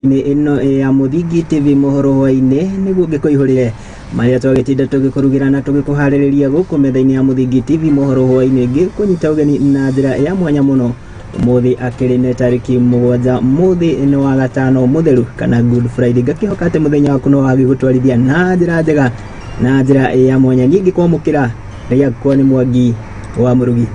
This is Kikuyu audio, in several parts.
Ĩno ya Mũthingi TV mohoro hwainĩ nĩguo ngĩkũihũrĩre marĩa twagĩtinda tũgĩkũrugĩra na tũgĩkũharĩrĩria gũkũ metha-inĩ ya Mũthingi TV mohoro hwainĩ. Ngĩkũnyita ũgeni na njĩra ya mwanya mũno ũmũthĩ akĩrĩ nĩ tarĩki 7 mũthĩ nĩ wa gatano mũtheru kana Good Friday. Ngakĩhoka atĩ mũthenya waku no wagĩgũtwarithia na njĩra njega na njĩra ya mwanya. Niĩ ngĩkwamũkĩra rĩakwa nĩ Mwangi wa Mũrugi.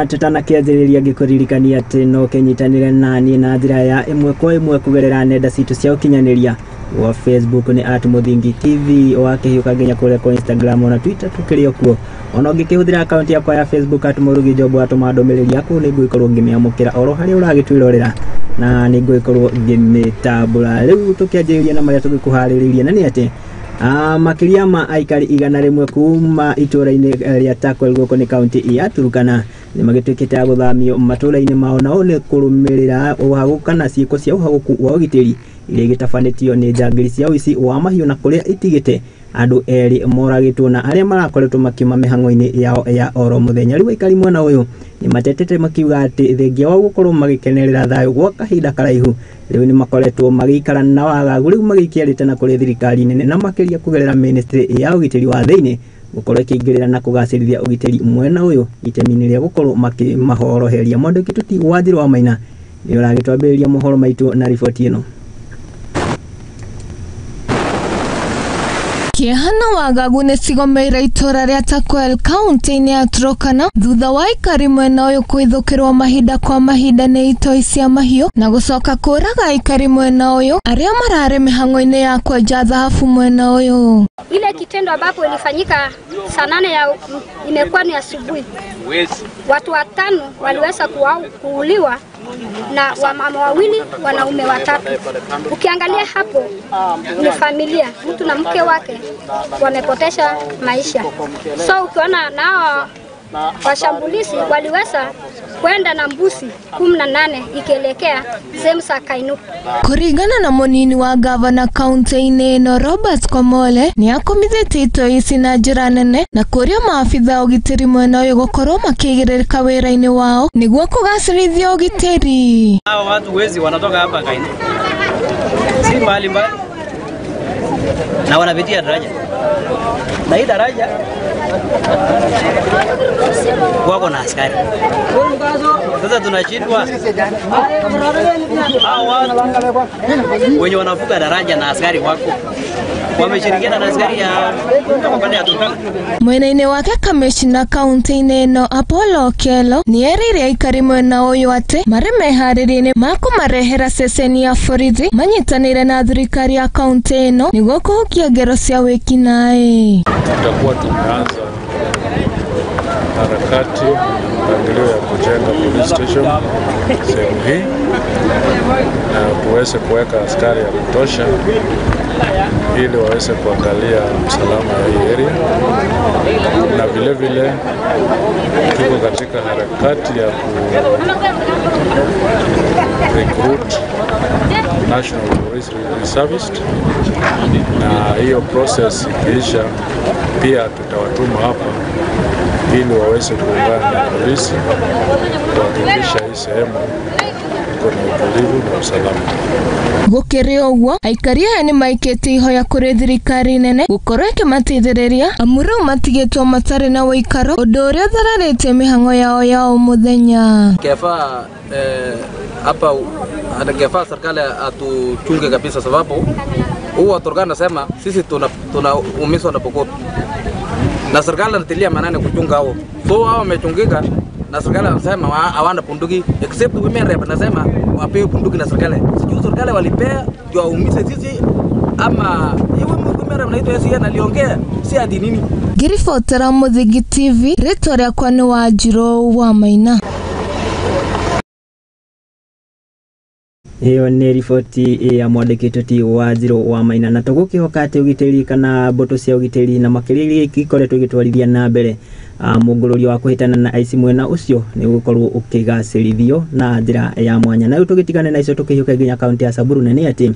Tutanakĩanjĩrĩria ngĩkũririkania atĩ no kĩnyitanĩre na niĩ na njĩra ya ĩmwe kwa ĩmwe kũgerera nenda citũ cia ũkinyanĩria wa Facebook nĩ at Mũthingi TV, wakĩhiũka nginya kũrĩa kwa Instagram ona Twitter tũkĩrĩ o kuo. Ona ũngĩkĩhũthĩra akaunti yakwa ya Facebook at Mũrugi Job watũma ndũmĩrĩri yaku nĩ ngũgĩkorwo ngĩmĩamũkĩra oro harĩa ũragĩtwĩrorera na nĩ ngũgĩkorwo ngĩmĩtambũra. Rĩu tũkĩanjĩrĩria na marĩa tũgĩkũharĩrĩirie na nĩ atĩ makĩria ma aikari 100 kuma itũra-inĩ rĩa Turkwel gũkũ nĩ kaunti ya Turkana nĩ magĩtuĩkĩte a gũthamio matũra-inĩ mao, nao nĩ kũrũmĩrĩra ũhagũku kana ciĩko cia ũhagũku wa ũgitĩri iria igĩtabanĩtio nĩ njangiri cia ũici wa mahiũ na kũrĩa itigĩte andũ erĩ moragĩtwo na arĩa marakoretwo makiuma mĩhang'o-inĩ yao ya oro mũthenya. Rĩu aikari mwena ũyũ nĩ matetete makiuga atĩ thengia wao gũkorwo magĩkenerera thayũ gwa kahinda karaihu rĩu nĩ makoretwo magĩikara na wagagu, rĩu magĩikĩarĩte na kũrĩ thirikari nene na makĩria kũgerera ministry ya ũgitĩri wa thĩinĩ gũkorwo ĩkĩingĩrĩra na kũgacĩrithia ũgitĩri mwena ũyũ itemi-inĩ rĩa gũkorwo makĩmahoroheria. Mwandĩki tũti Wanjirũ wa Maina nĩ ũragĩtwambĩrĩria mohoro maitũ na riboti ĩno. Kĩeha na wagagu nĩ cigomeire itũra rĩa Turkwel kaunti-inĩ ya Turkana thutha wa aikari mwena ũyũ kũhithũkĩrwo mahinda kwa mahinda nĩ itoi cia mahiũ na gũcoka kũraga aikari mwena ũyũ arĩa mararĩ mĩhang'o-inĩ ya kwenja thahabu mwena ũyũ. Ile kitendo ambapo ilifanyika saa 8 ya imekuwa ni asubuhi, watu 5 waliweza kuuliwa na wamama 2 wanaume 3. Ukiangalia hapo ni familia, mtu na mke wake wamepotesha maisha. So ukiona nao washambulizi waliweza kwenda na mbuzi 18 ikielekea sehemu za Kainuk. Kuringana na munini wa gavana kaunti-inĩ ĩno Robert Komole nĩ akomithĩtie itoi ici na njĩra nene na kũria maabitha ũgitĩri mwena ũyũ gũkorwo makĩigĩrĩrĩka wĩra-inĩ wao nĩguo kũgacĩrithia ũgitĩri. Hao watu wezi wanatoka hapa Kainuk, si mbali mbali, na wanapitia daraja, na hii daraja wako na askari. Sasa tunashindwa hao watu wenye wanavuka daraja na askari wako wameshirikiana na askari ya upande ya Turkana. Mwena-inĩ wake kamishna kaunti-inĩ ĩno Apollo Okello nĩ erĩire aikari mwena ũyũ atĩ marĩ meharĩria-inĩ ma kũmarehera ceceni ya borithi manyitanĩire na thirikari ya kaunti ĩno nĩguo kũhukia ngero cia wĩkinaĩ. Tutakuwa tumeanza harakati mpangilio ya kujenga police station sehemu hii na tuweze kuweka askari ya kutosha ili waweze kuangalia usalama wa hii area, na vile vile tuko katika harakati ya ku recruit National Police Service, na hiyo process ikiisha pia tutawatuma hapa ili waweze kuungana na polisi kuhakikisha hii sehemu iko na utulivu na usalama. Gũkĩrĩ ũguo aikari aya nĩ maikĩtie ihoya kũrĩ thirikari nene gũkorwo ĩkĩmateithĩrĩria amu rĩu matigĩtwo matarĩ na ũikaro ũndũ ũrĩa ũthararĩtie mĩhang'o yao ya o mũthenya. Kefaa hapa angefaa serikali atuchunge kabisa, sababu huwa Turkana nasema sisi tunaumizwa na Pokot na serikali anatilia maanani kuchunga hao, so hao wamechungika na serikali anasema hawana bunduki except women rep anasema wapewe bunduki na serikali. Sijui serikali walipea ndio waumize sisi ama hiyo women rep naitwa SN aliongea si ati nini. Ngĩribotera Mũthingi TV rĩtwa rĩakwa nĩ Wanjirũ wa Maina. Ĩyo nĩ riboti ya mwandĩki Toti Wanjirũ wa Maina, na tũgũkĩhoka atĩ ũgitĩri kana mbũtũ cia ũgitĩri na makĩria iria ikoretwo igĩtwarithia na mbere Mũngũrũrio wa kũhĩtana na aici mwena ũcio nĩ ũgũkorwo ũkĩgacĩrithio na njĩra ya mwanya. Na rĩu tũgĩtigane na icio tũkĩhiũka nginya kaunti ya Samburu, na nĩ atĩ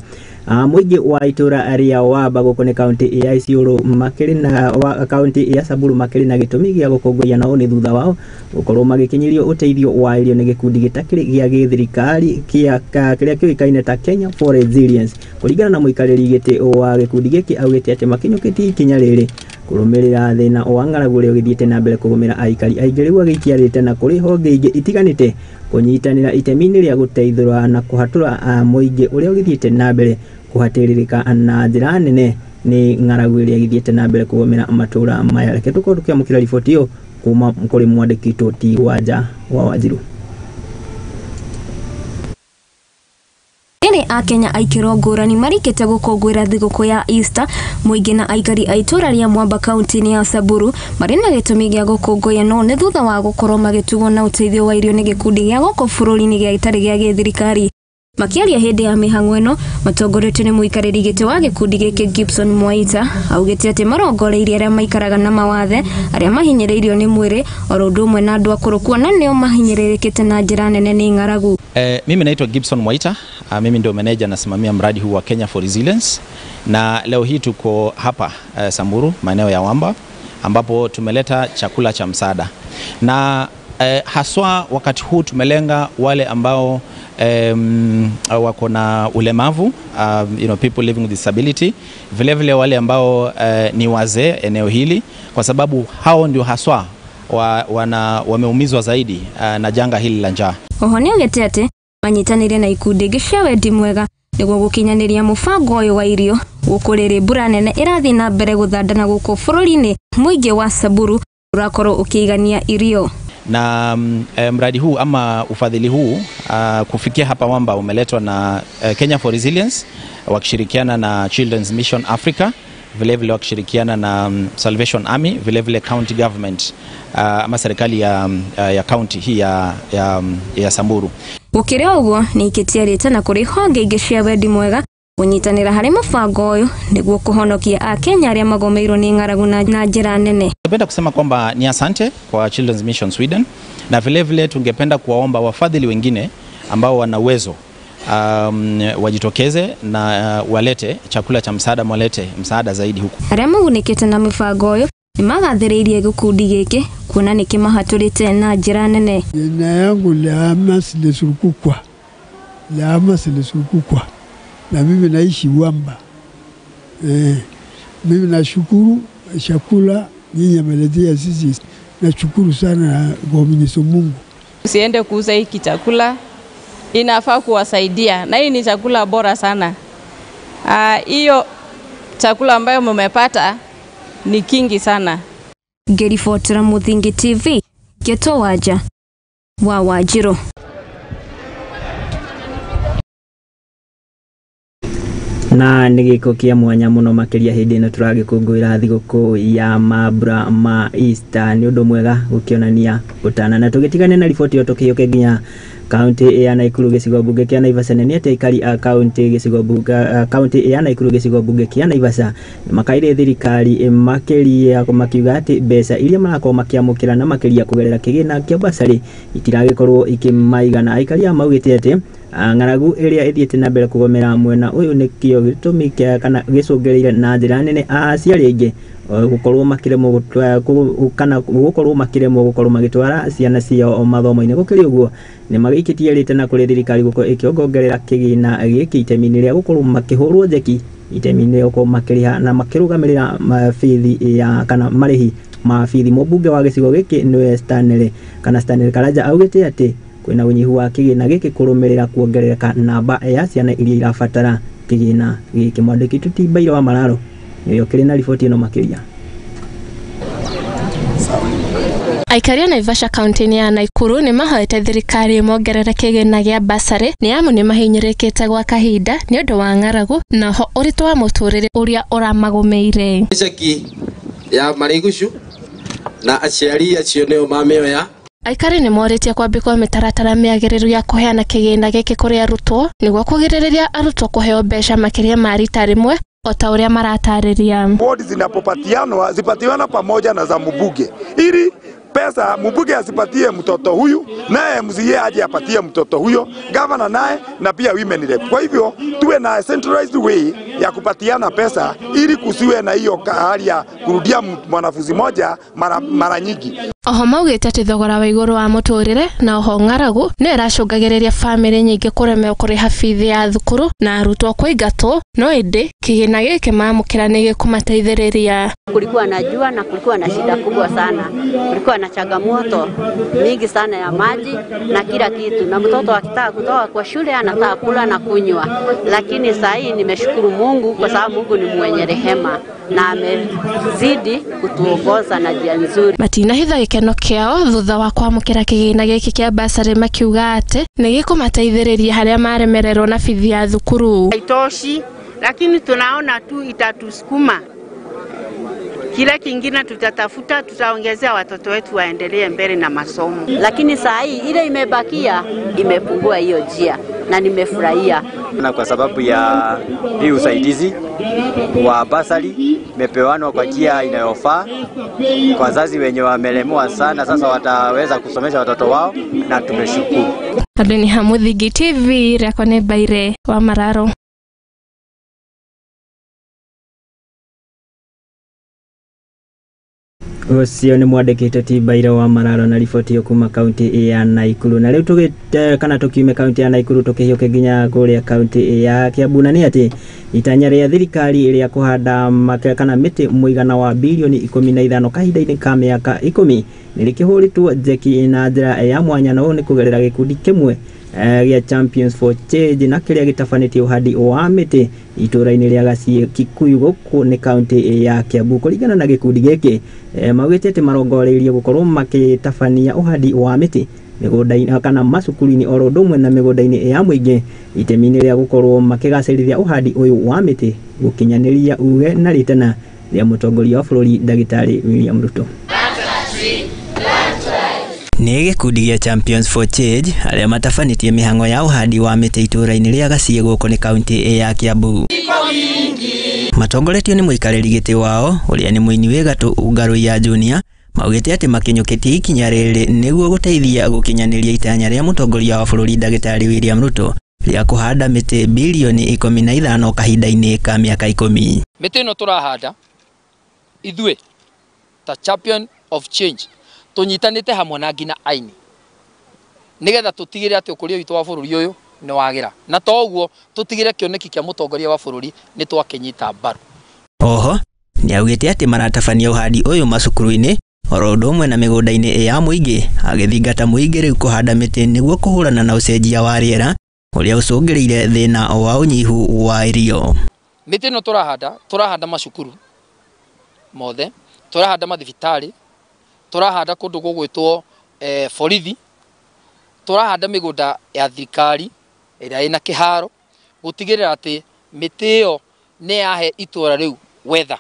mũingĩ wa itũra rĩa Wamba gũkũ nĩ kaunti ya Isiolo makĩrĩ na kaunti ya Samburu makĩrĩ na gĩtũmi gĩa gũkũngũiya, nao nĩ thutha wao gũkorwo magĩkinyĩrio ũteithio wa irio nĩ gĩkundi gĩtakĩrĩ gĩa gĩthirikari kĩa kĩrĩa kĩũĩkaine ta Kenya for Resilience. Kũringana na mũikarĩri gĩtĩ wa gĩkundi gĩkĩ augĩte atĩ makinyũkĩtie ikinya rĩrĩ kũrũmĩrĩra thĩna wa ng'aragu ũrĩa ũgĩthiĩte na mbere kũgũmĩra aikari aingĩ, rĩu agĩikiarĩte na kũrĩ honge ingĩ itiganĩte kũnyitanĩra itemi-inĩ rĩa gũteithũra na kũhatũra mũingĩ ũrĩa ũgĩthiĩte na mbere kũhatĩrĩrĩka na njĩra nene nĩ ng'aragu ĩrĩa ĩgĩthiĩte na mbere kũgũmĩra matũra maya. Reke tũkorwo tũkĩamũkĩra riboti ĩyo kuma kũrĩ mwandĩki witũ T Wanja wa Wanjiru. Ĩrĩ akenya aikĩro ngũrani marikĩte gũkũngũĩra thigũkũ ya Easter, mũingĩ na aikari a itũra rĩa Mwamba kaunti-inĩ ya Samburu marĩ na gĩtũmi gĩa gũkũngũiya, no nĩ thutha wa gũkorwo magĩtugwo na ũteithio wa irio nĩ gĩkundi gĩa gũkũ bũrũri-inĩ gĩa gĩtarĩ gĩa gĩthirikari. Makĩaria hĩndĩ ya mĩhang'o ĩno matongoretio nĩ mũikarĩri gĩtĩ wa gĩkundi gĩkĩ Gibson Mwaita augĩte atĩ marongoreirie arĩa maikaraga na mawathe, arĩa mahinyĩrĩirio nĩ mwĩrĩ oro ũndũ ũmwe na andũ akũrũ kuona nĩo mahinyĩrĩrĩkĩte na njĩra nene nĩ ng'aragu. Mimi naitwa Gibson Mwaita, mimi ndio meneja nasimamia mradi huu wa Kenya for Resilience, na leo hii tuko hapa Samburu maeneo ya Wamba ambapo tumeleta chakula cha msaada, na haswa wakati huu tumelenga wale ambao wako na ulemavu, people living with disability, vile vile wale ambao ni wazee eneo hili, kwa sababu hao ndio haswa wameumizwa zaidi na janga hili la njaa. Oho nĩaugĩte atĩ manyitanĩire na ikundi ingĩ cia wendi mwega nĩguo gũkinyanĩria mũbango ũyũ wa irio gũkũ rĩrĩ mbura nene ĩrathiĩ na mbere gũthandana gũkũ bũrũri-inĩ, mũingĩ wa Samburu ũrakorwo ũkĩigania irio. Na mradi huu ama ufadhili huu kufikia hapa Wamba umeletwa na Kenya for Resilience wakishirikiana na Children's Mission Africa, vile vile wakishirikiana na Salvation Army, vile vile county government ama serikali ya county hii ya Samburu. Gũkĩrĩ ũguo nĩ ikĩtie rĩtana kũrĩ honge ingĩ cia wendi mwega kũnyitanĩra harĩ mũbango ũyũ nĩguo kũhonokia akenya arĩa magomeirwo nĩ ng'aragu na njĩra nene. Tungependa kusema kwamba ni asante kwa Children's Mission Sweden, na vile vile tungependa kuwaomba wafadhili wengine ambao wana uwezo wajitokeze na walete chakula cha msaada, walete msaada zaidi huku. Arĩa magunĩkĩte na mũbango ũyũ nĩ magathĩrĩirie gĩkundi gĩkĩ kuona nĩ kĩmahatũrĩte na njĩra nene. Jina yangu Lamas Lesurukukwa. Lamas Lesurukukwa. Na mimi naishi Wamba. Mimi nashukuru chakula nyinyi mmeletea sisi. Nashukuru sana kwa Mwenyezi Mungu. Usiende kuuza hiki chakula, inafaa kuwasaidia, na hii ni chakula bora sana. Hiyo chakula ambayo mmepata ni kingi sana. Ngĩribotera Mũthingi TV, Geto Wanja wa Wanjiru. Na nĩ gĩko kĩa mwanya mũno makĩria hĩndĩ ĩno tũragĩkũngũĩra thigũkũ ya mambura ma Easter, nĩ ũndũ mwega gũkĩonania ũtana. Na tũgĩtigane na riboti ĩyo tũkĩhiũke nginya kaunti ya Nakuru gĩcigo mbunge kĩa Naivasha, nĩ atĩ aikari a kaunti gĩcigo mbunge kaunti ya Nakuru gĩcigo mbunge kĩa Naivasha makaire thirikari makĩria makiuga atĩ mbeca iria marakorwo makĩamũkĩra na makĩria kũgerera kĩgĩna kĩa basarĩ itiragĩkorwo ikĩmaigana. Aikari a maugĩte atĩ ng'aragu ĩrĩa ĩthiĩte na mbere kũgomera mwena ũyũ nĩkĩo gĩtũmi kĩa kana gĩcũngĩrĩire na njĩra nene aciari aingĩ gũkorwo makĩremwo kana gũkorwo makĩremwo gũkorwo magĩtwara ciana ciao mathomo-inĩ. Gũkĩrĩ ũguo nĩ magĩikĩtie rĩtana kũrĩ thirikari gũkorwo ĩkĩongongerera kĩgĩna gĩkĩ itemi-inĩ rĩa gũkorwo makĩhũrwo njeki, itemi-inĩ rĩa gũkorwo makĩrĩha na makĩrũgamĩrĩra bithi ya kana marĩhi ma bithi. Mũmbunge wa gĩcigo gĩkĩ nĩwe Stanley kana Stanley Karanja augĩte atĩ kwĩna ũnyihu wa kĩgĩna gĩkĩ kũrũmĩrĩra kuongerereka namba ya ciana iria irabatara kĩgĩna gĩkĩ. Mwandĩki Tũtimbaire wa Mararo nĩwe ũkĩrĩ na riboti ĩno makĩria. Aikari a Naivasha kaunti-inĩ ya Nakuru nĩ mahoete thirikari ĩmongerere kĩgĩna gĩa basarĩ nĩ amu nĩ mahinyĩrĩkĩte gwa kahinda nĩ ũndũ wa ng'aragu na ho ũritũ wa mũtũrĩre ũrĩa ũramagũmĩire. Ceki ya marigucu na aciari acio nĩo mamĩoya. Aikari nĩ morĩtie kwambĩkwo mĩtaratara mĩagĩrĩru ya kũheana kĩgĩna gĩkĩ kũrĩ arutwo nĩguo kũgirĩrĩria arutwo kũheo mbeca makĩria ma rita rĩmwe o ta ũrĩa maratarĩria. Wodi zinapopatianwa zipatiwana pamoja na za mbunge ili Pesa mbunge asipatie mtoto huyu, naye MCA aje apatie mtoto huyo, governor naye na pia women rep. Kwa hivyo tuwe na centralized way ya kupatiana pesa ili kusiwe na hiyo hali ya kurudia mwanafunzi moja mara nyingi. Oho maugĩte atĩ thogora wa igũrũ wa mũtũrĩre na oho ng'aragu nĩ ĩracũngagĩrĩria bamĩrĩ nyingĩ kũremwo kũrĩha bithi ya thukuru na arutwo kũingatwo, no ĩndĩ kĩgĩna gĩkĩ maamũkĩra nĩ gĩkũmateithĩrĩria. Kulikuwa na jua na kulikuwa na shida kubwa sana, kulikuwa na changamoto mingi sana ya maji na kila kitu, na mtoto akitaka kutoka kwa shule anataka kula na kunywa. Lakini saa hii nimeshukuru Mungu kwa sababu Mungu ni mwenye rehema na amezidi kutuongoza na njia nzuri. Matinahitha gĩkeno kĩao thutha wa kwamũkĩra kĩgĩna gĩkĩ kĩa basarĩ makiuga atĩ nĩ gĩkũmateithĩrĩria harĩa maremererwo na bithi ya thukuru. Haitoshi, lakini tunaona tu itatusukuma. Kila kingine tutatafuta, tutaongezea watoto wetu waendelee mbele na masomo. Lakini saa hii ile imebakia imepungua hiyo njia na nimefurahia. Na kwa sababu ya hii usaidizi wa basari imepewanwa kwa njia inayofaa kwa wazazi wenye wamelemewa sana, sasa wataweza kusomesha watoto wao na tumeshukuru. Adoni Hamuthingi TV, rĩakwa nĩ Mbaire wa Mararo. Ũcio nĩ mwandĩkĩte ti Mbaire wa Mararo na riboti ĩyo kuma kaunti ya Naikuru. Na rĩu tũgĩte kana tũkiume kaunti ya Naikuru tũkĩhiũke nginya kũrĩa kaunti ya Kiambu, na nĩ atĩ itanya rĩa thirikari rĩa kũhanda kana mĩtĩ mũigana wa bilioni 15 kahinda-inĩ ka mĩaka 10 nĩ rĩkĩhũrĩtwo njeki na njĩra ya mwanya, na ũũ nĩ kũgerera gĩkundi kĩmwe gĩa Champions for Change na kĩrĩa gĩtabanĩtie ũhandi wa mĩtĩ itũũra-inĩ rĩa Gaciĩ Kikuyu gũkũ nĩ kaunti ya Kiambu. Kũringana na gĩkundi gĩkĩ maugĩte atĩ marongoreirie gũkorwo makĩtabania ũhandi wa mĩtĩ mĩgũnda-inĩ kana macukuru-inĩ oro ũndũ ũmwe na mĩgũnda-inĩ ya mũingĩ, itemi-inĩ rĩa gũkorwo makĩgacĩrithia ũhandi ũyũ wa mĩtĩ gũkinyanĩria uge na rĩtana rĩa mũtongoria wa bũrũri Ndagĩtarĩ William Ruto. Nĩ gĩkundi gĩa Champions for Change arĩa matabanĩtie mĩhang'o ya ũhandi wa mĩtĩ itũũra-inĩ rĩa Gaciĩ gũkũ nĩ kaunti ya Kiambu. Matongoretio nĩ mũikarĩri gĩtĩ wao ũrĩa nĩ mũini wĩ gatũ Ngaruiya Junior, maugĩte atĩ makinyũkĩtie ikinya rĩrĩ nĩguo gũteithia gũkinyanĩria itanya rĩa mũtongoria wa bũrũri Ndagĩtarĩ William Ruto rĩa kũhanda mĩtĩ bilioni 15 kahinda-inĩ ka mĩaka 10. Mĩtĩ ĩno tũrahanda ithuĩ ta Champion of Change tunyitanite hamwe na nginya aini nigetha tutigire ati ukuria witu wa bururi uyu ni wagira, na to uguo tutigire kioneki kia mutongoria wa bururi ni twakinyita mbaru. Oho ni augite ati maratabania uhandi uyu macukuru-ini oro ũndũ ũmwe na mĩgũnda-inĩ ya mũingĩ, agĩthingata mũingĩ rĩu kũhanda mĩtĩ nĩguo kũhũrana na ũcenjia wa rĩera ũrĩa ũcũngĩrĩire thĩna wa ũnyihu wa irio. Mĩtĩ ĩno tũrahanda macukuru mothe, tũrahanda mathibitarĩ, tũrahanda kũndũ gũgwĩtwo borithi, tũrahanda mĩgũnda ya thirikari ĩrĩa ĩna kĩharo, gũtigĩrĩra atĩ mĩtĩ ĩyo nĩ yahe itũra rĩu wetha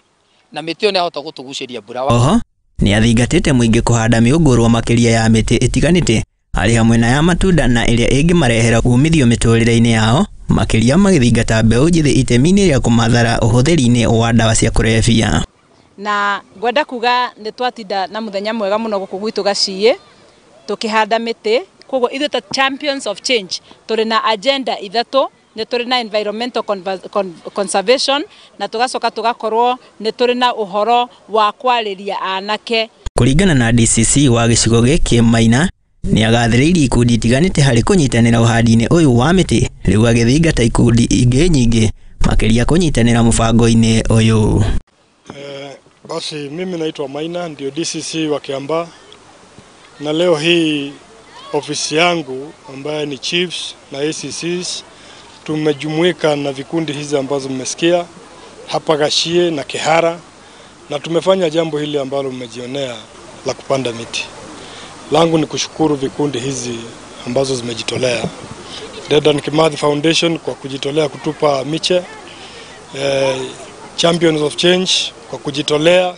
na mĩtĩ ĩyo nĩ yahota gũtũgucĩria mbura. Oho nĩ athingatĩte mũingĩ kũhanda mĩũngũrwa makĩria ya mĩtĩ ĩtiganĩte arĩ hamwe na ya matunda na ĩrĩa ĩngĩmarehera umithio mĩtũrĩre-inĩ yao, makĩria magĩthingata mbeũ njĩthĩ itemi-inĩ rĩa kũmathara ũhũthĩri-inĩ wa ndawa cia kũrebia. Na ngwenda kuga nĩ twatinda na muthenya mwega muno guku gwitu Gaciĩ tukihanda mĩtĩ. Koguo ithuĩ ta Champions of Change tũrĩ na agenda ithatũ, nĩ tũrĩ na environmental conservation na tugacoka tugakorwo nĩ tũrĩ na ũhoro wa kwarĩria anake. Kũringana na DCC wa gĩcigo gĩkĩ Maina, nĩ agathĩrĩirie ikundi itiganĩte harĩ kũnyitanĩra ũhandi-inĩ ũyũ wa mĩtĩ, rĩu agĩthingata ikundi ingĩ nyingĩ makĩria kũnyitanĩra mũbango-inĩ ũyũ. Basi mimi naitwa Maina, ndio DCC wa Kiambaa, na leo hii ofisi yangu ambaye ni chiefs na ACCs tumejumuika na vikundi hizi ambazo mmesikia hapa Gashie na Kihara, na tumefanya jambo hili ambalo mmejionea la kupanda miti. Langu ni kushukuru vikundi hizi ambazo zimejitolea. Dedan Kimathi Foundation kwa kujitolea kutupa miche, Champions of Change kwa kujitolea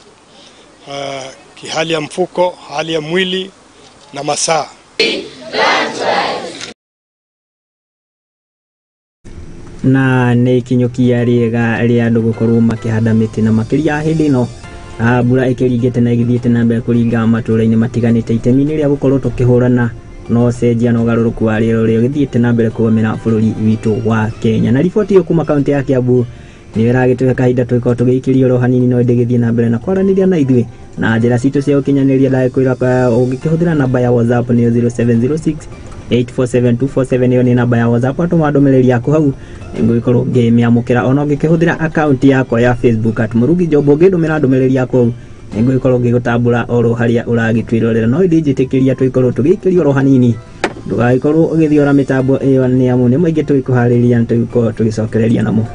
kihali ya mfuko, hali ya mwili na masaa. Na nĩ ikinyũkia rĩega rĩa andũ gũkorwo makĩhanda mĩtĩ na makĩria hĩndĩ ĩno Mbura ĩkĩringĩte na ĩgĩthiĩte na mbere kũringa matũũra-inĩ matiganĩte itemi-inĩ rĩa gũkorwo tũkĩhũrana na ũcenjia na ũgarũrũku wa rĩera ũrĩa ũgĩthiĩte na mbere kũgũmĩra bũrũri witũ wa Kenya. Na riboti ĩyo kuma kaunti ya Kiambu nĩyo ĩragĩtũhe kahinda tũgĩkorwo tũgĩikĩria oro hanini, no ĩndĩ na mbere na kwaranĩria na ithuĩ na njĩra citũ cia ũkinyanĩria. Ndagĩkwĩra ũngĩkĩhũthĩra namba ya WhatsApp nĩyo 0706 847247, ĩyo nĩ namba ya WhatsApp. Atũma ndũmĩrĩri yaku hau ngũgĩkorwo ngĩmĩamũkĩra. Ona ũngĩkĩhũthĩra akaunti yakwa ya Facebook at Mũrugi Job, ũngĩndũmĩra ndũmĩrĩri yaku hau nĩngũgĩkorwo ngĩgũtambũra oro harĩa ũragĩtwĩrorera. No ĩndĩ njĩtĩkĩria tũgĩkorwo tũgĩikĩria oro hanini, ndũgagĩkorwo ũgĩthiora mĩtambo ĩyo nĩ amu nĩ maingĩ tũgĩkũharĩria na tũgĩkorwo tũgĩcokereria namo.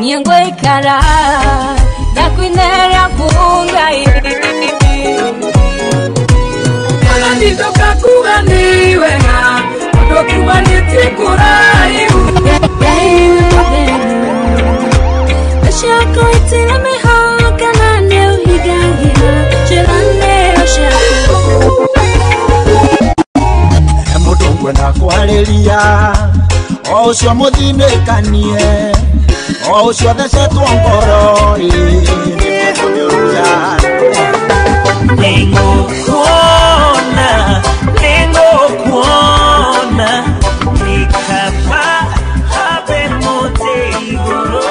Niengwekara ndakwinera kungai Nditoka kuga ni wega Ndo kumanĩtie kũraihu. Ciakwa itirĩ mĩhaka na nĩũhingagia ciĩranĩro ciaku. Mũndũ ngwenda kwarĩria o ũcio mũthinĩkanie o ũcio thecetwo ngoro ĩ Nĩngũkuona, nĩngũkuona, nĩ kaba habe mũtĩ igũrũ.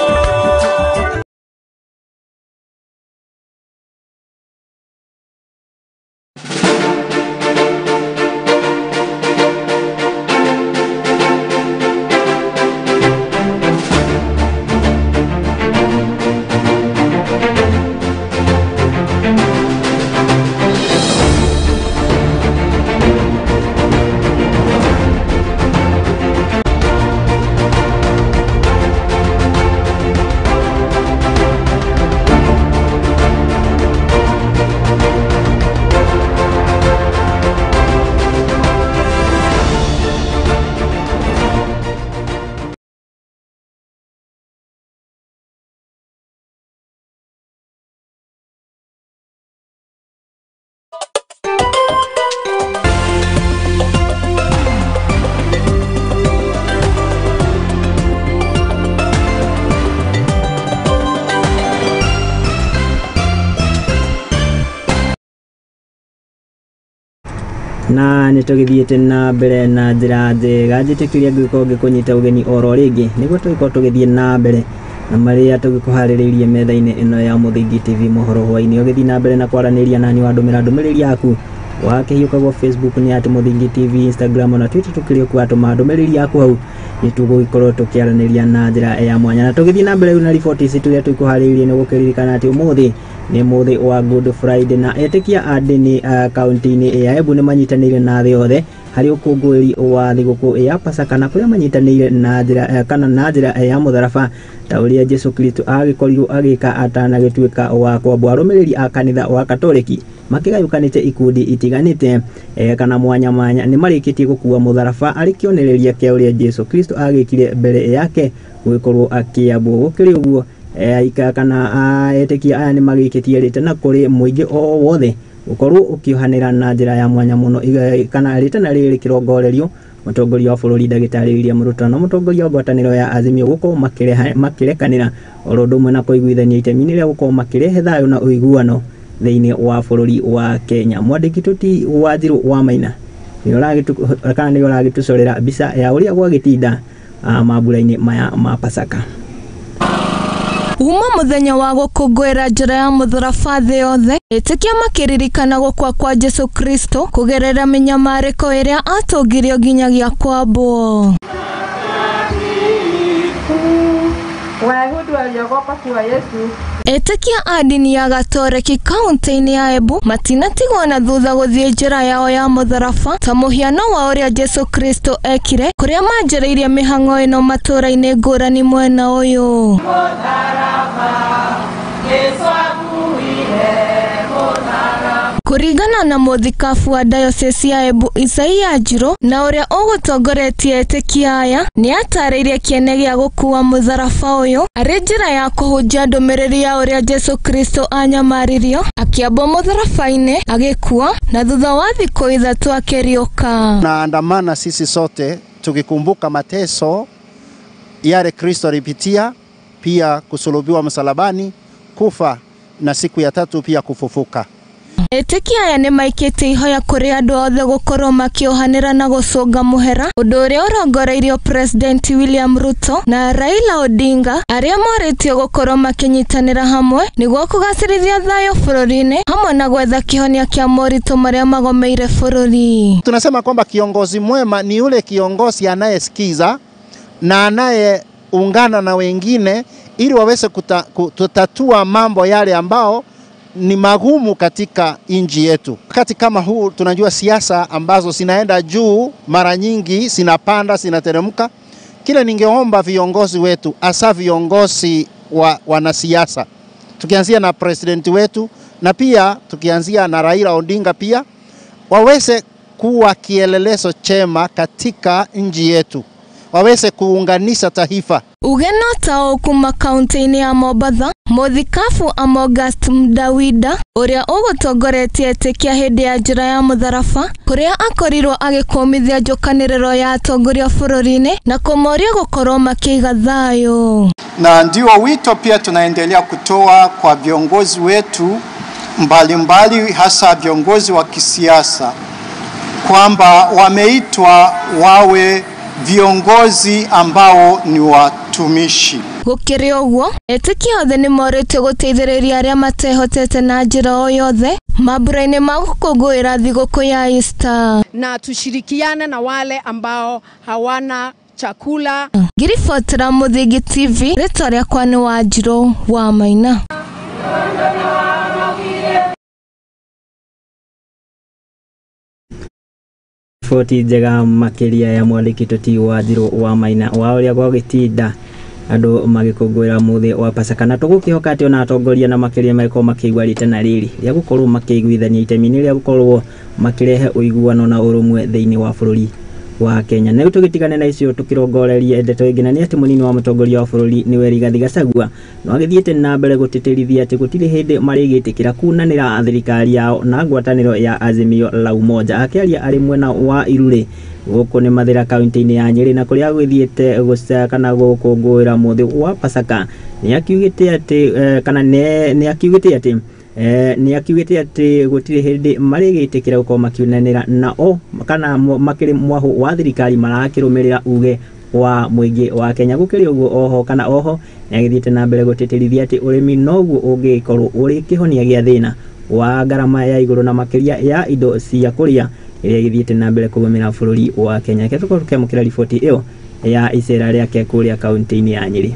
Na nĩ tũgĩthiĩte na mbere na njĩra njega, njĩtĩkĩria ngĩkorwo ngĩkũnyita ũgeni oro rĩngĩ nĩguo tũgĩkorwo tũgĩthiĩ na mbere na marĩa tũgĩkũharĩrĩirie metha-inĩ ĩno ya Mũthingi TV mohoro hwainĩ. Ũgĩthiĩ na mbere na kwaranĩria nani wandũmĩra ndũmĩrĩri yaku wakĩhiũka gwa Facebook nĩ at Mũthingi TV, Instagram na Twitter tũkĩrĩ okuo, atũma ndũmĩrĩri yaku hau nĩ tũgũgĩkorwo tũkĩaranĩria na njĩra ya mwanya. Na tũgĩthiĩ na mbere rĩu na riboti ici tũrĩa tũkũharĩrĩirie nĩ gũkĩririkana atĩ ũmũthĩ nĩ mũthĩ wa Good Friday na etĩkia a ndini kaunti-inĩ ya Embu nĩ manyitanĩire na thĩ yothe harĩ ũkũngũĩri wa thigũkũ ya Pasaka, na kũrĩa manyitanĩire na njĩra kana na njĩra ya mũtharaba ta ũrĩa Jesu Kristo agĩkorirwo agĩka atanagĩtuĩka wa kwambwo. Arũmĩrĩri a kanitha wa Katoliki makĩgayũkanĩte ikundi itiganĩte kana mwanya mwanya nĩ marĩkĩtie gũkua mũtharaba arĩ kĩonereria kĩa ũrĩa Jesu Kristo agĩkire mbere yake gũgĩkorwo akĩambwo. Gũkĩrĩ ũguo kana etĩkia aya nĩ magĩkĩtie rĩtana kũrĩ mũingĩ o wothe gũkorwo ũkĩohanĩra na njĩra ya mwanya mũno, kana rĩtana rĩrĩ rĩkĩrongorerio mũtongoria wa bũrũri ndagĩtarĩ William Ruto na mũtongoria wa ngwatanĩro ya Azimio gũkorwo makĩrekanĩra oro ũndũ ũmwe na kũiguithania itemi-inĩ rĩa gũkorwo makĩrehe thayũ na ũiguano thĩinĩ wa bũrũri wa Kenya. Mwandĩki Tũti Wanjirũ wa Maina nĩwe ũragĩtũcorera mbica ya ũrĩa gwagĩtinda mambura-inĩ maya ma Pasaka. Uma muthenya wa gũkũngũĩra njĩra ya mũtharaba thĩ yothe, etĩkia makĩririkana gũkua kwa Jesu Kristo kũgerera mĩnyamarĩko ĩrĩa atũngirio nginyagia kwambwo. Etĩkia a ndini ya Gatoreki kaunti-inĩ ya Embu matinatigwo na thutha gũthiĩ njĩra yao ya mũtharaba ta mũhiano wa ũrĩa Jesu Kristo ekire, kũrĩa manjĩrĩirie mĩhang'o ĩno matũũra-inĩ ngũrani mwena ũyũ. Kũringana na mũthikabu wa diocese ya Embu Isaia Njirũ na ũrĩa ũgũtongoretie etĩkia aya, nĩatarĩirie kĩene gĩa gũkua mũtharaba ũyũ arĩ njĩra ya kũhunjia ndũmĩrĩri ya ũrĩa Jesũ Kristo anyamaririo akĩambwo mũtharaba-inĩ agĩkua na thutha wa thikũ 3 akĩriũka. Tunaandamana sisi sote tukikumbuka mateso yale Kristo alipitia, pia kusulubiwa msalabani, kufa na siku ya tatu pia kufufuka. Etĩkia aya nĩmaikĩtie ihoya kũrĩ andũ othe gũkorwo makĩohanĩra na gũcũnga mũhera, ũndũ ũrĩa ũrongoreirio President William Ruto na Raila Odinga arĩa morĩtio gũkorwo makĩnyitanĩra hamwe nĩguo kũgacĩrithia thayũ bũrũri-inĩ hamwe na gwetha kĩhonia kĩa moritũ marĩa magomeire bũrũri. Tunasema kwamba kiongozi mwema ni yule kiongozi anayesikiza na anayeungana na wengine ili waweze kutatua mambo yale ambao ni magumu katika nchi yetu. Wakati kama huu tunajua siasa ambazo zinaenda juu mara nyingi zinapanda zinateremka. Kile ningeomba viongozi wetu, hasa viongozi wa wanasiasa, tukianzia na president wetu na pia tukianzia na Raila Odinga pia, waweze kuwa kielelezo chema katika nchi yetu, waweze kuunganisha taifa. Ugeno ta kuma kaunti-inĩ ya Mombatha, mũthikabu Amogas Mdawida ũrĩa ũgũtongoretie etĩkia hĩndĩ ya njĩra ya mũtharaba kũrĩa akorirwo agĩkũmithia njũkanĩrĩro ya atongoria bũrũri-inĩ na kũmoria gũkorwo makĩiga thayũ. Na ndio wito pia tunaendelea kutoa kwa viongozi wetu mbalimbali, hasa viongozi wa kisiasa, kwamba wameitwa wawe viongozi ambao ni watumishi. Gũkĩrĩ ũguo, etĩkia othe nĩmorĩtio gũteithĩrĩria arĩa matehotete na njĩra o yothe mambura-inĩ ma gũkũngũĩra thigũkũ ya Easter. Na tushirikiane na wale ambao hawana chakula. Ngiribotera Mũthingi TV, rĩtwa rĩakwa nĩ Wanjirũ wa Maina. Riboti njega makĩria ya mwandĩki Toti Wanjirũ wa Maina wa ũrĩa gwagĩtinda andũ magĩkũngũĩra mũthĩ wa Pasaka, na tũgũkĩhoka atĩ ona atongoria na makĩria magĩkorwo makĩigua ritana rĩrĩ rĩa gũkorwo makĩiguithania itemi-inĩ rĩa gũkorwo makĩrehe ũiguano na ũrũmwe thĩinĩ wa bũrũri wa Kenya. Na rĩu tũgĩtigane na icio tũkĩrongorerie ndeto ĩngĩ, na nĩ atĩ mũnini wa mũtongoria wa bũrũri nĩwe Rigathi Gachagua no agĩthiĩte na mbere gũtĩtĩrithia atĩ gũtirĩ hĩndĩ marĩgĩtĩkĩra kunanĩra thirikari yao na ngwatanĩro ya Azimio la Umoja. Akĩaria arĩ mwena wa Irure gũkũ nĩ Mathĩra kaunti-inĩ ya Nyĩrĩ, na kũrĩa agĩthiĩte gũcaka kana gũkũngũĩra mũthĩ wa Pasaka, nĩ akiugĩte atĩ kana nĩ akiugĩte atĩ nĩ akiugĩte atĩ gũtirĩ hĩndĩ marĩgĩtĩkĩra gũkorwo makiunanĩra na o kana makĩrĩ mwahũ wa thirikari marakĩrũmĩrĩra uge wa mũingĩ wa Kenya. Gũkĩrĩ ũguo oho kana oho nĩ agĩthiĩte na mbere gũtĩtĩrithia atĩ ũrĩmi noguo ũngĩkorwo ũrĩ kĩhonia gĩa thĩna wa ngarama ya igũrũ na makĩria ya indo cia kũrĩa ĩrĩa ĩgĩthiĩte na mbere kũgũmĩra bũrũri wa Kenya. Reke tũkorwo tũkĩamũkĩra riboti ĩyo ya icera rĩake kũrĩa kaunti-inĩ ya Nyĩrĩ.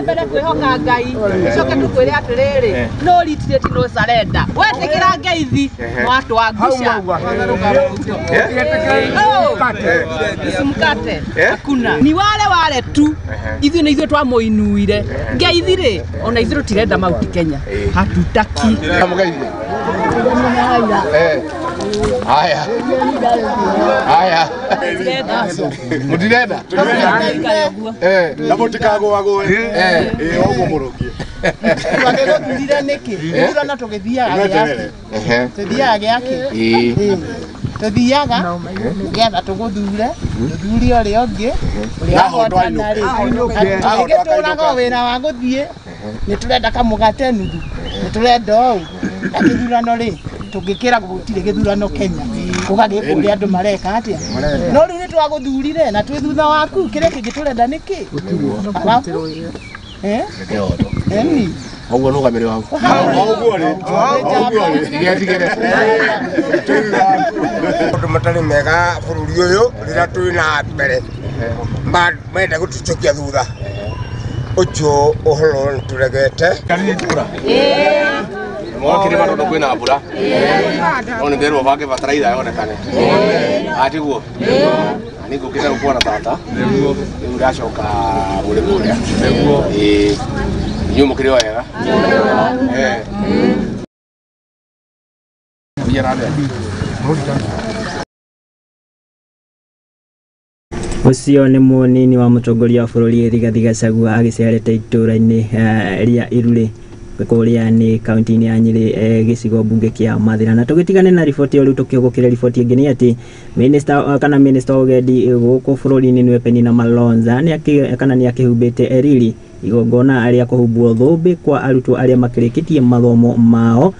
Mbere kwĩhoka Ngai coke tũkwĩre atĩrĩrĩ no retreat no surrender wetĩkĩra ngeithi watwangusha mkate hakuna ni wale wale tu ithuĩ nĩ ithuĩ twamũinuire ngeithi rĩ ona ithuĩ tũtirenda Mount Kenya hatutaki. Haya. Haya. Mutirenda? Na mutikagũagũe. Ũguo mũrũkie. Twagĩgũthurire nĩkĩ? Gĩthurano tũgĩthiaga gĩake. Tũthiaga gĩake. Tũthiaga nĩgetha tũgũthure, tũthure ũrĩa ũngĩ, ũrĩa wahotana rĩ. Tũgĩtũraga o wĩra wa gũthiĩ, nĩ tũrenda kamũgate nuthu, nĩ tũrenda ũũ. Na gĩthurano rĩ, tũngĩkĩra gũtirĩ gĩthurano Kenya ũgagĩka ũrĩa andũ mareka atĩa no rĩu nĩ twagũthurire na twĩ thutha waku kĩrĩa kĩngĩ tũrenda nĩkĩ ũguo nũgamĩrĩ waku maũndũ matarĩ mega bũrũri ũyũ rĩrĩa twĩ na mbere menda gũtũcokia thutha ũcio ũhoro nĩtũregete. Mwakire matondu kwina mbura. No nĩ bange bataraitha yonekane. Atiguo. Na nĩ ngũkĩte gũkuona tata. Nĩguo. Rĩu ndacoka mũrĩmo ũrĩa. Nĩguo. Ĩĩ. Inyuĩ mũkĩrĩ o wega? Eh. Ũcio nĩ mũnini wa mũtongoria wa bũrũri Rigathi Gachagua agĩcerete itũũra-inĩ rĩa Iruri kũrĩa nĩ kaunti-inĩ ya Nyĩrĩ gĩcigo mbunge kĩa Mathĩra. Na tũgĩtigane na riboti ĩyo rĩu tũkĩhũgũkĩre riboti ĩngĩ nĩ atĩ minister kana minister wa ũgendi gũkũ bũrũri-inĩ nĩwe Penina Malonza kana nĩ akĩhumbĩte riri igongona rĩa kũhumbwo thũmbĩ kwa arutwo arĩa makĩrĩkĩtie mathomo mao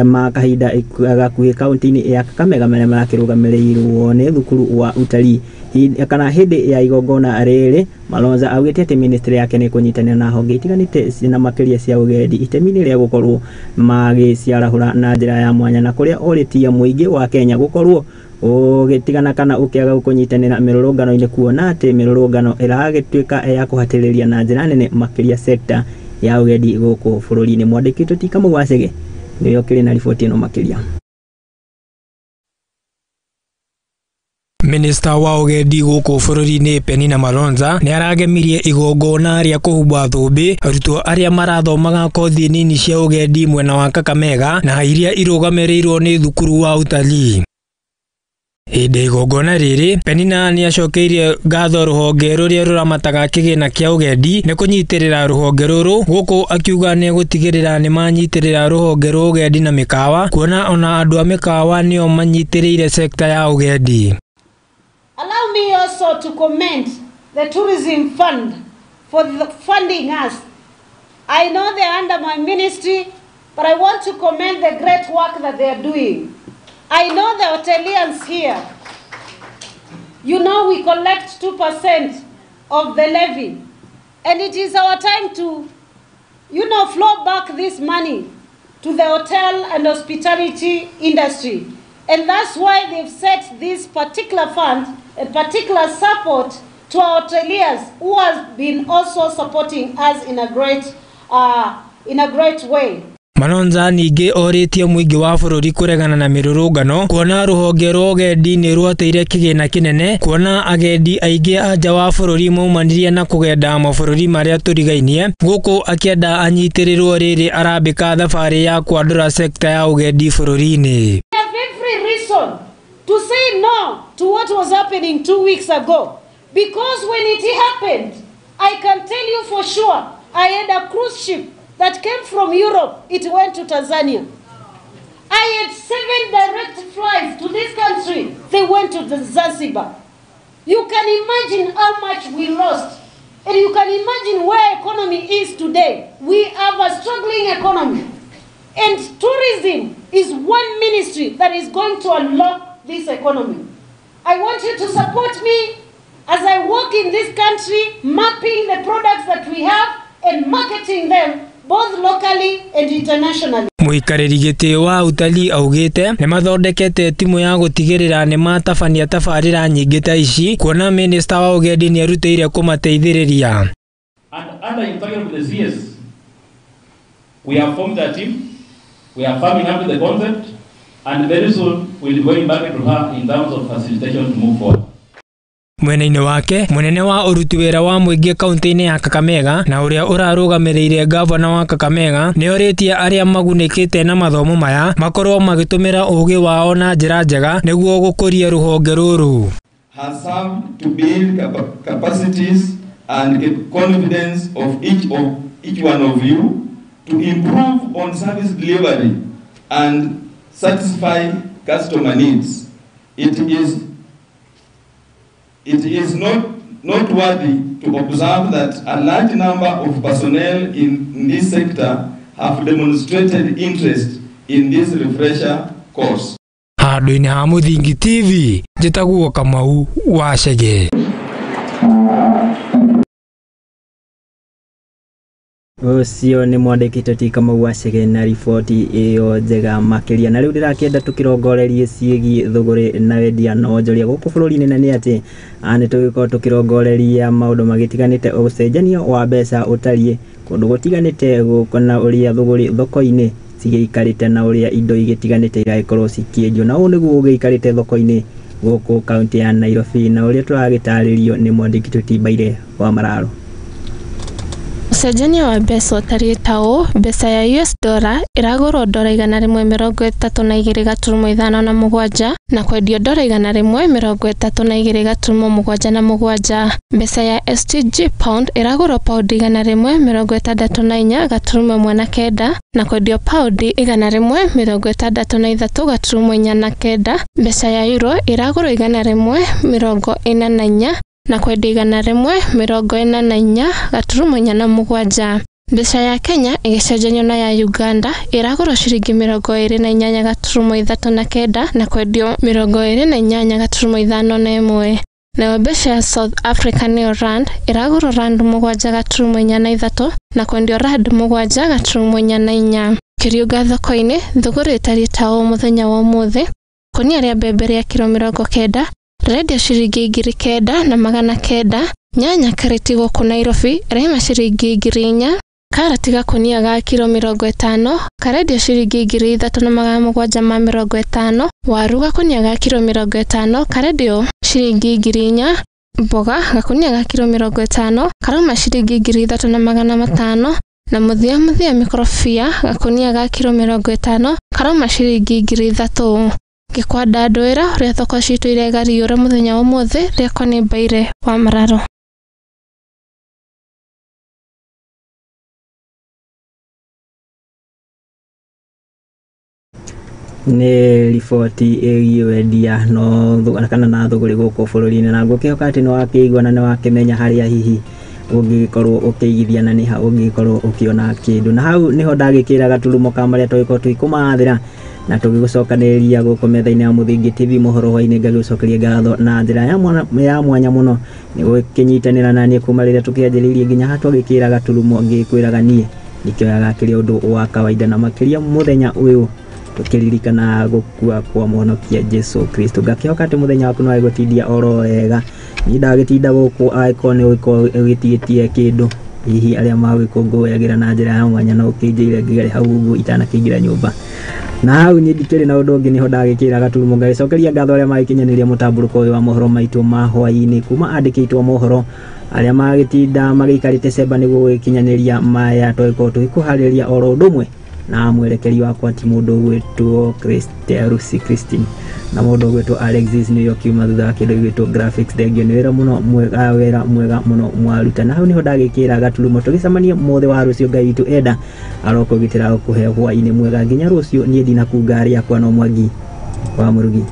ma kahinda gakuhĩ kaunti-inĩ ya Kakamega marĩa marakĩrũgamĩrĩirwo nĩ thukuru wa utalii. Kana hĩndĩ ya igongona rĩrĩ Malonza augĩte atĩ ministry yake nĩ kũnyitanĩra na honge itiganĩte na makĩria cia ũgendi itemi-inĩ rĩa gũkorwo magĩciarahũra na njĩra ya mwanya na kũrĩa ũrĩtie mũingĩ wa Kenya gũkorwo ũgĩtigana kana ũkĩaga kũnyitanĩra mĩrũrũngano-inĩ kuona atĩ mĩrũrũngano ĩragĩtuĩka ya kũhatĩrĩria na njĩra nene makĩria sekta ya ũgendi gũkũ bũrũri-inĩ. Mwandĩki witũ Ti Kamau wa Chege nĩwe ũkĩrĩ na riboti ĩno makĩria. Minista wa ũgendi gũkũ bũrũri-inĩ Penina Malonza nĩ aragemirie igongona rĩa kũhumbwo thũmbĩ arutwo arĩa marathomaga kothi nini cia ũgendi mwena wa Kakamega na iria irũgamĩrĩirwo nĩ thukuru wa utalii. Hĩndĩ igongona rĩrĩ Penina nĩ acokeirie ngatho rũhonge rũrĩa rũramataga kĩgĩna kĩa ũgendi nĩ kũnyitĩrĩra rũhonge rũrũ gũkũ akiuga nĩ gũtigĩrĩra nĩ manyitĩrĩra rũhonge rwa ũgendi na mĩkawa kuona ona andũ a mĩkawa nĩo manyitĩrĩire sekta ya ũgendi. Allow me also to commend the Tourism Fund for funding us. I know they're under my ministry, but I want to commend the great work that they are doing. I know the hoteliers here. You know we collect 2% of the levy, and it is our time to, you know, flow back this money to the hotel and hospitality industry. And that's why they've set this particular fund, a particular support to our hoteliers who has been also supporting us in a great way. Malonza ningĩ orĩtie mũingĩ wa bũrũri kũregana na mĩrũrũngano kuona rũhonge rwa ũgendi nĩ rwateire kĩgĩna kĩnene kuona agendi aingĩ a nja wa bũrũri maumanirie na kũgenda mabũrũri marĩa tũrigainie gũkũ akĩenda anyitĩrĩrwo rĩrĩ arambĩka thabarĩ ya kwandũra sekta ya ũgendi bũrũri-inĩ. To say no to what was happening 2 weeks ago. Because when it happened, I can tell you for sure, I had a cruise ship that came from Europe. It went to Tanzania. I had 7 direct flights to this country. They went to the Zanzibar. You can imagine how much we lost. And you can imagine where economy is today. We have a struggling economy. And tourism is one ministry that is going to unlock this economy. I want you to support me as I work in this country, mapping the products that we have and marketing them both locally and internationally. Mũikarĩri gĩtĩ wa utalii augĩte nĩ mathondekete timu ya gũtigĩrĩra nĩ matabania tabarĩra nyingĩ ta ici kuona minista wa ũgendi nĩ erutĩire kũmateithĩrĩria. And under instruction of the CS, we have formed a team, we are farming up the concept, and very soon we'll be going back to her in terms of facilitation to move forward. Mwena-inĩ wake mũnene wa ũruti wĩra wa mũingĩ kaunti-inĩ ya Kakamega na ũrĩa ũrarũgamĩrĩire gavana wa Kakamega nĩ orĩtie arĩa magunĩkĩte na mathomo maya makorwo magĩtũmĩra ũgĩ wao na njĩra njega nĩguo gũkũria rũhonge rũrũ. Has served to build capacities and confidence of each one of you to improve on service delivery and satisfy customer needs. It is not noteworthy to observe that a large number of personnel in this sector have demonstrated interest in this refresher course. Handũ-inĩ ha Mũthingi TV, njĩtagwo Kamau wa Chege. Ũcio nĩ mwandĩki Toti Kamau wa Chege na riboti ĩyo njega makĩria. Na rĩu ndĩrakĩenda tũkĩrongorerie ciĩgiĩ thũgũrĩ na wendia na wonjoria gũkũ bũrũri-inĩ, na nĩ atĩ nĩ tũgĩkorwo tũkĩrongoreria maũndũ magĩtiganĩte, ũcenjanio wa mbeca ũtariĩ kũndũ gũtiganĩte gũkũ na ũrĩa thũgũrĩ thoko-inĩ cigĩikarĩte na ũrĩa indo igĩtiganĩte iragĩkorwo cikĩendio na ũũ nĩguo ũgĩikarĩte thoko-inĩ gũkũ kaunti ya Nairobi na ũrĩa tũragĩtarĩrio nĩ mwandĩki Tũtimbaire wa Mararo. Ũcenjania wa mbeca ũtariĩ ta ũũ: mbeca ya US dollar ĩragũrwo dola 132.57 na kwendio dola 132.77. Mbeca ya STG pound ĩragũrwo paundi 164.19 na kwendio paundi 163.49. Mbeca ya euro ĩragũrwo 144 na kwendia 144.47. Mbeca ya Kenya ĩgĩcenjanio na ya Uganda ĩragũrwo ciringi 28.39 na kwendio 28.51. Nayo mbeca ya South Africa nĩyo rand ĩragũrwo rand 7.43 na kwendio rand 7.44. Kĩriũnga thoko-inĩ thũgũrĩ ĩtariĩ ta ũũ mũthenya wa ũmũthĩ: kũnia rĩa mbembe rĩa kiro 90 rĩrendio ciringi 9,900, nyanya karĩti gũkũ Nairobi ĩraima ciringi 4,000, karati gakũnia ga kiro 50 karendio ciringi 3,750, waru gakũnia ga kiro 50 karendio ciringi 4,000, mboga gakũnia ga kiro 50 karauma ciringi 3,500 na mũthia mũthia mĩkorobia gakũnia ga kiro 50 karauma ciringi 3,000. Ngĩkwandandũĩra ũrĩa thoko citũ iregariũra mũthenya wa ũmũthĩ, rĩakwa nĩ Mbaire wa Mararo. Nĩ riboti ĩgiĩ wendia no kana na thũgũrĩ gũkũ bũrũri-inĩ na ngũkĩhoka atĩ nĩ wakĩigua na nĩ wakĩmenya harĩa hihi ũngĩgĩkorwo ũkĩigithia na nĩha ũngĩgĩkorwo ũkĩona kĩndũ. Na hau nĩho ndagĩkĩra gaturumo ka marĩa tũgĩkorwo tũgĩkũmathĩra na tũgĩgũcokanĩrĩria gũkũ metha-inĩ ya Mũthingi TV mohoro hwainĩ. Ngagĩgũcokeria ngatho na njĩra ya mwanya mũno nĩ gũkĩnyitanĩra na niĩ kuma rĩrĩa tũkĩanjĩrĩirie nginya haha twagĩkĩra gaturumo ngĩkwĩraga niĩ ndikĩoyaga kĩrĩ ũndũ wa kawaida na makĩria mũthenya ũyũ tũkĩririkana gũkua kwa mũhonokia Jesu Kristo. Ngakĩhoka atĩ mũthenya waku nĩ wagĩgũtindia oro wega. Niĩ ndagĩtinda gũkũ angĩkorwo nĩ ũgĩkorwo ũgĩtigĩtie kĩndũ hihi arĩa magĩkũngũyagĩra na njĩra ya mwanya no ũkĩnjĩire ngĩgere hau ũguo itanakĩingĩra nyũmba. Na hau niĩ ndikĩrĩ na ũndũ ũngĩ nĩho ndagĩkĩra gaturumo ngagĩcokeria ngatho arĩa magĩkinyanĩria mũtambũrũko ũyũ wa mohoro maitũ ma hwaĩ-inĩ kuma andĩkĩtwo mohoro arĩa magĩtinda magĩikarĩte cemba nĩguo gũgĩkinyanĩria maya tũgĩkorwo tũgĩkũharĩria oro ũndũ ũmwe na mwerekeri wakwa ti mũndũ ũgwĩtwo Rusi Christine na mũndũ ũgwĩtwo Alexis nĩyo kiuma thutha wa kĩndũ gĩgwĩtwo graphics. Thengio nĩ wĩra mũno mwega, wĩra mwega mũno mwaruta. Na hau nĩho ndagĩkĩra gaturumo tũgĩcemanie mũthĩ wa rũciũ. Ngai witũ enda arokũgitĩra gũkũhe hwaĩ-inĩ mwega nginya rũciũ. Niĩ ndinakunga rĩakwa no Mwangi wa Mũrugi.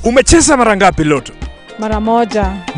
Umecheza mara ngapi Loto? Mara moja.